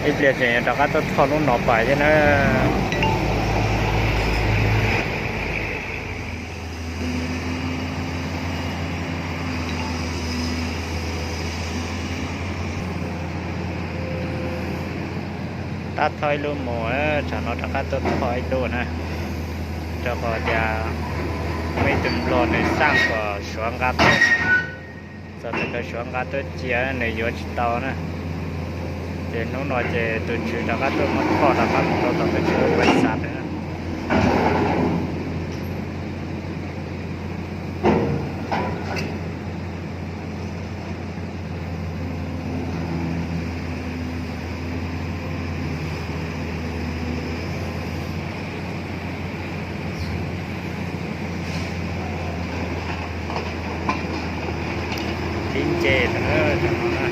Ib pliag tseem yuav rov qab tuaj tho lub no pais thiab na. Tab tho ib lub mus, tsam no rov qab tuaj tho ib lub na. Rau qhov tias muaj ib tug nplog nws xaj kom suav nqa tuaj, txog thaum kawg suav nqa tuaj cia nws yuav tsis tau na. Ces hnub no ces tus tswv rov qab tuaj muab tho rov qab mus rau tom tus tswv pais xav na. Tib nce tau na, cov no na.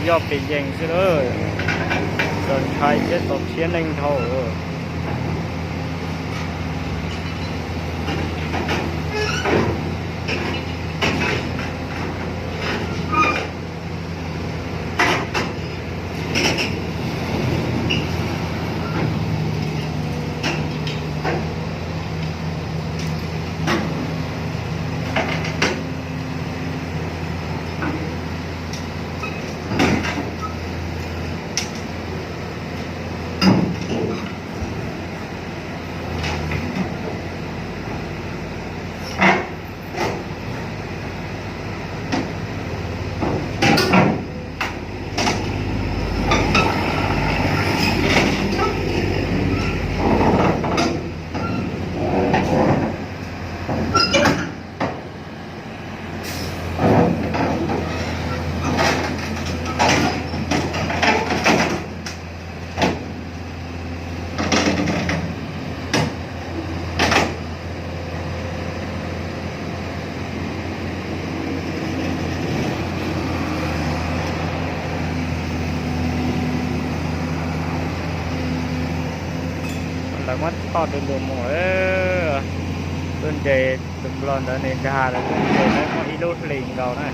Yog pem yees xwb lawm, txaus ntshai thiab txaus rhiab neeg dhau. Lawv muab tho du lug mus, tuaj nce tus nplog ntawd nws dag lawv tuaj nce lawv muaj ib lub hlis nkaus na.